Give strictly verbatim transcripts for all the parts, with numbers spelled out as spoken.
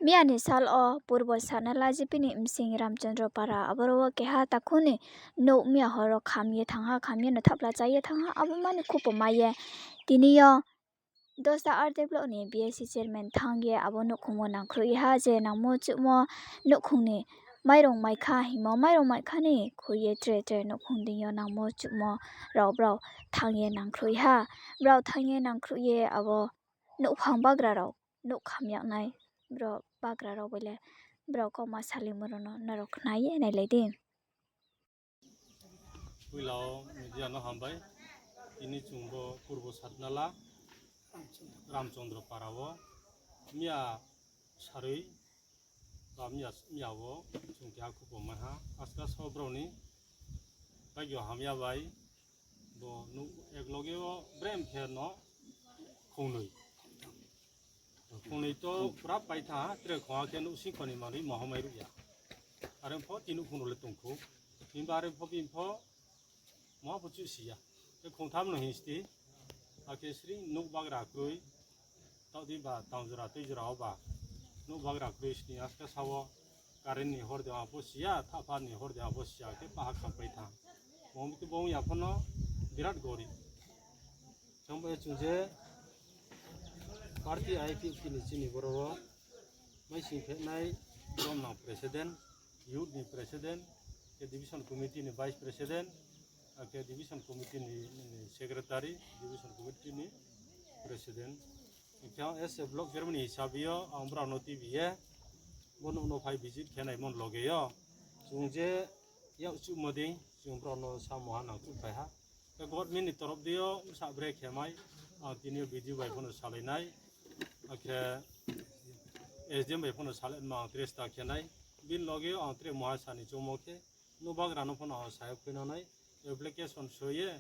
Miya ni sal wo Purbo Satnala G P ni bsing Ramchandra Para, aboro wo keha takhu ni nouh miya hor wo kham ye thanng ha, kham ye no thapla chá ye thanng ha, abo mani khupo mai ye tini yo Dosda R D block ni B S C chairman thanng ye abo nouhkhong wo nangkhruh ye ha, je nangmo chuhmo nouhkhong ni mairung maikha hingmo, mairung maikha ni khui ye tre tre nouhkhong deing yo nangmo chuhmo rao brao thanng ye nangkhruh ye ha. Brao thanng ye nangkhruh ye abo nouhphang bagra rao, nouh kham yagnai, brao bagra rao bai le brao kauma salimo rao no nrao khna ye nailai di. Poila wo media no hambai. Tini chung bo Purbo Satnala Ramchandra Para wo miya sarui ba miya, miya wo chung keha khupo mai ha. Aska so brao ni bagyo hamya bai bo nouh ek loge wo brem khe no khongnoi. Khongnoi to pura paitha, tre khongha khe nouh singkho ni manoi maha mai ruh ya. Are pho tini nouhkhong rao le tong khou. Himba are pho bini pho maha pho chuh si ya. Khe khongtham no hing sti. Akhe sring nouh bagra kroi. Taoh di ba tang jora tui jora wo ba nouh bagra kroi sning aska sa wo current ni hor de ang pho si ya, thahpha ni hor de ang pho si ya, khe paha kham paitha. Bo mi khe bo ong ya pho no birat gorib. Thang bo ye chung je party I P F T ni chini boro wo maising phehnai, bromnang president, youth ni president, khe division committee ni vice president, akhe division committee ni, ni secretary, division committee ni president. Hing khe ang as a block chairman ni hisabe yo ang brao no tibi ye bo nouh no phai visit khe naimo ni loge yo chung je yak chuhmo dei chung brao no samo ha nangchuhphai ha. Khe government ni torof dei yo bsa bre khe mai, ang tini yo B D O bai pho no salai nai, akhe S D M bai pho no salai ma ang tre sta khe nai. Bini loge yo ang tre muha sa ni choungmo khe, nouh bagra no pho no ang sa ye khui na nai, application soi ye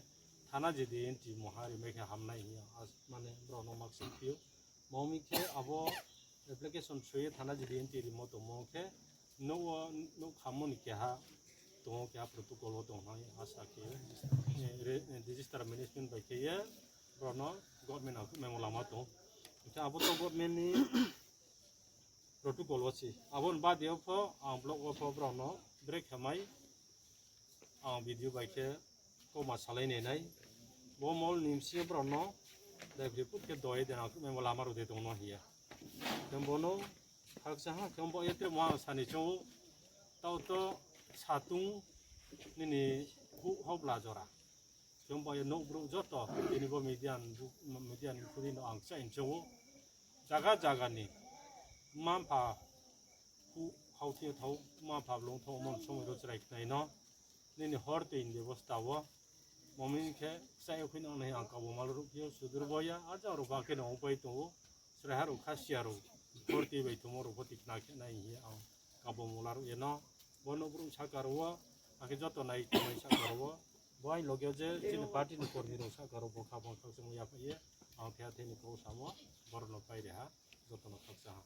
thana jodi entry muha ri mai khe ham nai hing ye, mane brao no maksa phi ou. Bo mi khe abo application soi ye thana jodi entry rimo tongmo khe, nouh wo, nouh khammo ni keha tong ou, keha protocol wo tong nai asa khe, eh, re-, eh, disaster management bai khe ye brao no government nangkhruh maimo lama tong ou. Hing khe abo to government ni protocol wo se. Abo ni bade wo pho ang block wo pho brao no bre khe mai, ang B D O bai khe kauma salai nai nai. Bo mol ni bsing yo brao no daiphroi put khe doi de nangkhruh maimo lama rao de tong no hing ye. Khe bo no khakchang ha, khe bo ye tre muha sa ni choung ou, taoh to satung nini huh hao bla jora. Khe bo ye nouh brouh joto tini bo media ni, media ni khudi no ang kchaih choung ou. Zaga zaga ni mma-mpha huh hao thing yo thao, mma-mpha blung thao mon somoi ro chrai khnai no. Nini hor toi ni bebosta wo. Bo mi khe kchaih ye khui nang nai ang kabo mal ruh phi ou, sudur bo ya, a jang rao ba khe no ongpai tong ou. Chraiha rao, Khasia rao, hor toi bai tongmo rao pho tikna khe nai hing ye ang kabo mala ruh ye no. Bo nouh brouh sahka rao wo, akhe joto nai tongnai sahka rao wo. Bo aini loge yo je chini party ni kormi rao sahka rao bo kha bo khakchangmo yaphaih ye, ang the athe ni kau samo, boro no pai ri ha, joto no khakchang ha.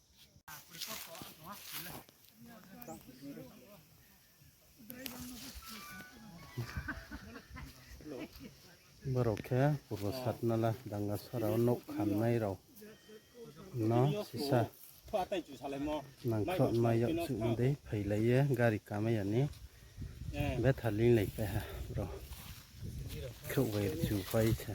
Borok khe Purbo Satnala Dangasora o nouh khamnai rao no sisa nangkhruhma yakchuhmo dei phailai ye gari kamai ya ni betha linglaipai ha bro. Khruh bai rchu pai se.